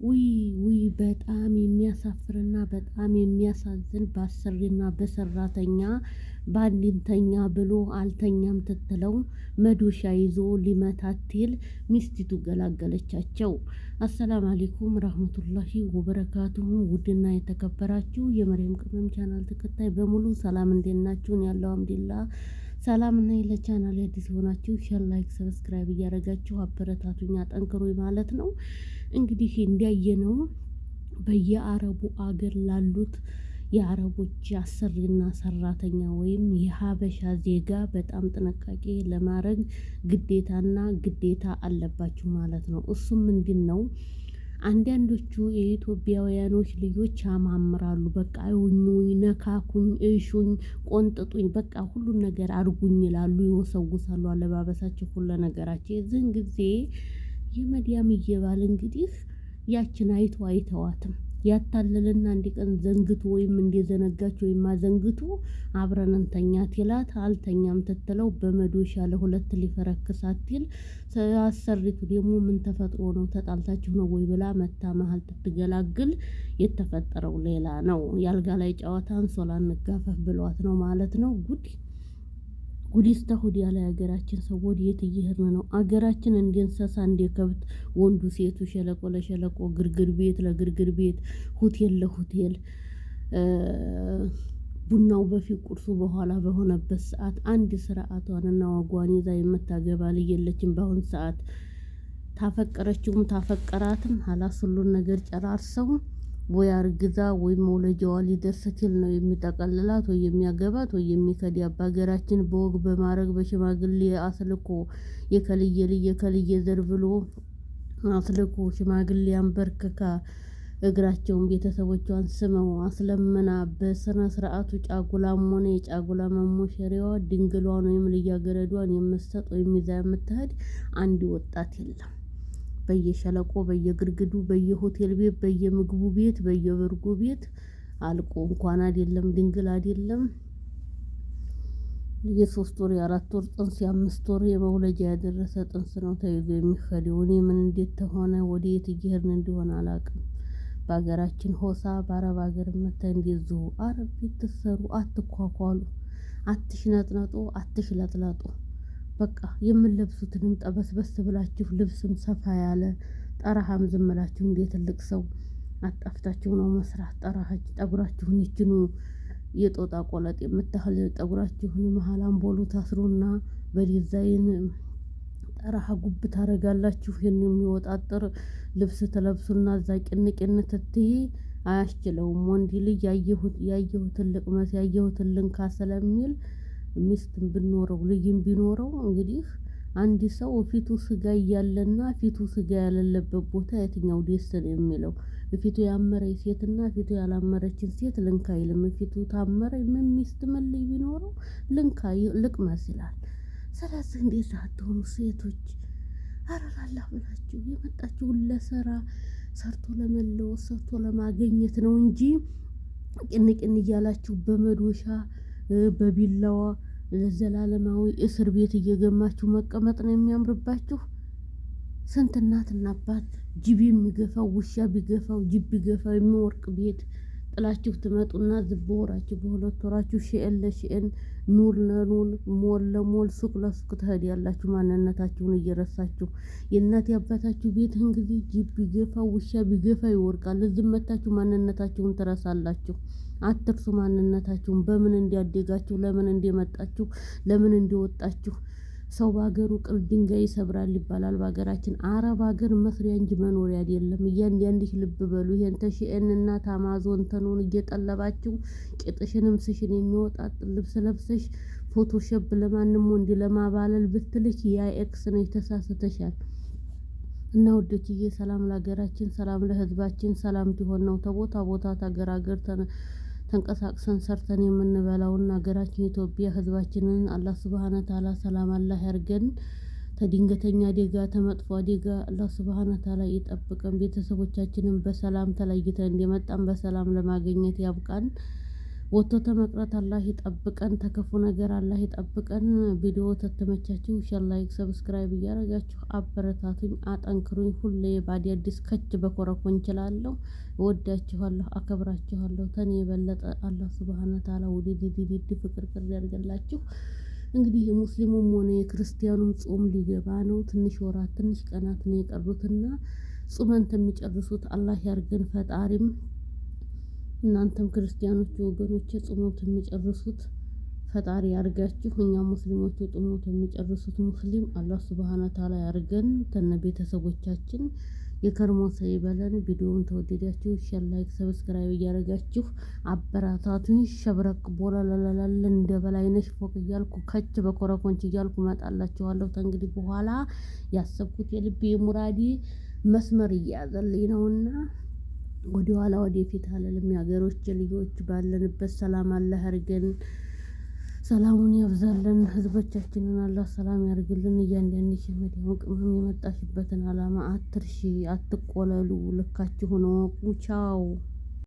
ውይ ውይ በጣም የሚያሳፍርና በጣም የሚያሳዝን በአሰሪና በሰራተኛ በአንድንተኛ ብሎ አልተኛም ትትለው መዶሻ ይዞ ሊመታት ሚስቲቱ ገላገለቻቸው። السلام عليكم رحمة الله وبركاته። ውድና የተከበራችሁ የመሪም ቅመም ቻናል ተከታይ በሙሉ ሰላም እንዴት ናችሁን? ያለው አልሐምዱሊላህ ሰላም ነኝ። ለቻናል አዲስ የሆናችሁ share፣ like፣ subscribe እያደረጋችሁ አበረታቱኝ፣ አጠንክሩኝ ማለት ነው። እንግዲህ እንዲያየነው በየአረቡ አገር ላሉት የአረቦች አሰሪና ሰራተኛ ወይም የሀበሻ ዜጋ በጣም ጥንቃቄ ለማድረግ ግዴታና ግዴታ አለባችሁ ማለት ነው። እሱም ምንድነው? አንዳንዶቹ የኢትዮጵያውያኖች ልጆች ያማምራሉ። በቃ እዩኝ፣ ነካኩኝ፣ እሹኝ፣ ቆንጥጡኝ፣ በቃ ሁሉን ነገር አድርጉኝ ይላሉ፣ ይወሰውሳሉ። አለባበሳቸው፣ ሁሉ ነገራቸው። የዚህን ጊዜ የመዲያም እየባል እንግዲህ ያችን አይቶ አይተዋትም ያታለልና አንድ ቀን ዘንግቶ ወይም እንደዘነጋች ወይም አዘንግቶ አብረን እንተኛት ይላት። አልተኛም ትትለው በመዶሻ ለሁለት ሊፈረክሳት ሲል አሰሪቱ ደግሞ ምን ተፈጥሮ ነው ተጣልታችሁ ነው ወይ ብላ መታ መሀል ትትገላግል የተፈጠረው ሌላ ነው። የአልጋ ላይ ጨዋታ አንሶላ እንጋፈፍ ብሏት ነው ማለት ነው። ጉድ ጉዲስተ ሁድ ያለ ሀገራችን ሰው ወዴት እየሄድን ነው? አገራችን እንደ እንስሳ እንደ ከብት ወንዱ ሴቱ ሸለቆ ለሸለቆ ግርግር ቤት ለግርግር ቤት ሆቴል ለሆቴል ቡናው በፊት ቁርሱ በኋላ በሆነበት ሰዓት አንድ ስርዓቷንና ወጓን ይዛ የምታገባ ልጅ የለችም። በአሁን ሰዓት ታፈቀረችውም ታፈቀራትም ሀላስ ሁሉን ነገር ጨራርሰው ወይ አርግዛ ወይ መውለጃዋ ሊደርስ ሲል ነው የሚጠቀልላት ወይ የሚያገባት ወይ የሚከድ። በሀገራችን በወግ በማዕረግ በሽማግሌ አስልኮ የከልየ ልጅ የከልየ ዘር ብሎ አስልኮ ሽማግሌ አንበርክካ እግራቸውን ቤተሰቦቿን ስመው አስለምና በስነ ስርዓቱ ጫጉላም ሆነ የጫጉላ መሞሸሪያዋ ድንግሏን ወይም ልጃገረዷን የምትሰጥ ወይም ይዛ የምትሄድ አንድ ወጣት የለም። በየሸለቆ በየግድግዱ በየሆቴል ቤት በየምግቡ ቤት በየበርጎ ቤት አልቆ እንኳን አይደለም ድንግል አይደለም የ3 ወር የ4 ወር ጥንስ የ5 ወር የመውለጃ ያደረሰ ጥንስ ነው ተይዞ የሚሄደው። እኔ ምን እንዴት ተሆነ ወዴት እየሄድን እንደሆነ አላውቅም። በሀገራችን ሆሳ በአረብ ሀገር መታ እንደዚሁ አረብ ቤት ትሰሩ አትኳኳሉ፣ አትሽነጥነጡ፣ አትሽለጥለጡ። በቃ የምንለብሱትንም ጠበስበስ ብላችሁ ልብስም ሰፋ ያለ ጠረሃም ዝም ብላችሁ እንደ ትልቅ ሰው አጣፍታችሁ ነው መስራት። ጠረሃች ጠጉራችሁን ይችኑ የጦጣ ቆለጥ የምታህል ጠጉራችሁን መሀል አምቦሉ ታስሩና በዲዛይን ጠረሃ ጉብ ታደርጋላችሁ። ይህን የሚወጣጥር ልብስ ትለብሱና እዛ ቅንቅን ትትይ አያስችለውም። ወንድ ልጅ ያየሁትን ልቅመስ ያየሁትን ልንካ ስለሚል ሚስትም ብኖረው ልጅም ቢኖረው እንግዲህ አንድ ሰው ፊቱ ስጋ እያለና ፊቱ ስጋ ያለለበት ቦታ የትኛው ደስ ነው የሚለው? ፊቱ ያመረች ሴትና ፊቱ ያላመረችን ሴት ልንካ አይልም። ፊቱ ታመረ ምን ሚስት ምን ልጅ ቢኖረው ልንካ ልቅመስ ይላል። ስለዚህ እንዴት አትሆኑ ሴቶች? ኧረ ላላህ ብላችሁ የመጣችሁን ለስራ ሰርቶ ለመለወጥ ሰርቶ ለማገኘት ነው እንጂ ቅንቅን እያላችሁ በመዶሻ በቢላዋ ለዘላለማዊ እስር ቤት እየገማችሁ መቀመጥ ነው የሚያምርባችሁ። ስንት እናትና አባት ጅብ የሚገፋው ውሻ ቢገፋው ጅብ ቢገፋው የሚወርቅ ቤት ጥላችሁ ትመጡና ዝም በወራችሁ በ2 ወራችሁ ሺኤን ለሺኤን ኑር ለኑር ሞል ለሞል ሱቅ ለሱቅ ትሄዳላችሁ። ማንነታችሁን እየረሳችሁ የእናት ያባታችሁ ቤት እንግዲህ ጅብ ቢገፋው ውሻ ቢገፋ ይወርቃል። እዚህ መታችሁ ማንነታችሁን ትረሳላችሁ። አትርሱ ማንነታችሁን፣ በምን እንዲያደጋችሁ፣ ለምን እንደመጣችሁ፣ ለምን እንደወጣችሁ። ሰው በሀገሩ ቅል ድንጋይ ይሰብራል ይባላል። በሀገራችን አረብ ሀገር መስሪያ እንጂ መኖሪያ አይደለም። እያንዳንድሽ ልብ በሉ። ይሄን ተሺኤን እና ታማዞን ተኑን እየጠለባችሁ ቂጥሽንም ስሽን የሚወጣጥ ልብስ ለብሰሽ ፎቶሾፕ ለማንም ወንድ ለማባለል ብትልክ ያ X ነው፣ ተሳስተሻል። እና ውዶችዬ ሰላም ለሀገራችን፣ ሰላም ለሕዝባችን፣ ሰላም ሲሆን ነው ተቦታ ቦታ ታገር ሀገር ተንቀሳቅሰን ሰርተን የምንበላውን ሀገራችን ኢትዮጵያ ህዝባችንን አላህ ሱብሃነ ተዓላ ሰላም አላህ ያርገን። ተድንገተኛ አደጋ ተመጥፎ አደጋ አላህ ሱብሃነ ተዓላ ይጠብቀን። ቤተሰቦቻችንን በሰላም ተለይተን እንደመጣን በሰላም ለማግኘት ያብቃን። ወጥቶ ተመቅረት አላህ ይጠብቀን፣ ተከፉ ነገር አላህ ይጠብቀን። ቪዲዮ ተተመቻችሁ share፣ like፣ subscribe እያደረጋችሁ አበረታቱኝ፣ አጠንክሩኝ። ሁሌ ባዲ አዲስ ከች በኮረኮን እችላለሁ። እወዳችኋለሁ፣ አከብራችኋለሁ። ተኔ የበለጠ አላህ ሱብሃነ ተዓላ ውድድድድድ ፍቅር ቅር ያድርግላችሁ። እንግዲህ የሙስሊሙም ሆነ የክርስቲያኑም ጾም ሊገባ ነው። ትንሽ ወራት ትንሽ ቀናት ነው የቀሩትና ጾመን የሚጨርሱት አላህ ያርገን ፈጣሪም። እናንተም ክርስቲያኖች ወገኖቼ ጾሞት የሚጨርሱት ፈጣሪ ያርጋችሁ። እኛ ሙስሊሞቹ ጾሞት የሚጨርሱት ሙስሊም አላህ ሱብሃነ ተዓላ ያርገን ተነ ቤተሰቦቻችን የከርሞ ሰው ይበለን። ቪዲዮውን ተወደዳችሁ share፣ like፣ subscribe እያደረጋችሁ አበረታቱኝ። ሸብረቅ ቦለለለለ እንደ በላይነሽ ፎቅ እያልኩ ከች በኮረኮንች እያልኩ እመጣላችኋለሁ። ተንግዲህ በኋላ ያሰብኩት የልቤ ሙራዴ መስመር እየያዘልኝ ነውና ወደ ኋላ ወደፊት አልልም። የሀገሮች ልጆች ባለንበት ሰላም አላህ ያርገን፣ ሰላሙን ያብዛልን፣ ህዝቦቻችንን አላህ ሰላም ያርግልን። እያንዳንድሽ የመዳም ቅመም የመጣሽበትን አላማ አትርሺ፣ አትቆለሉ፣ ልካችሁን እወቁ። ቻው።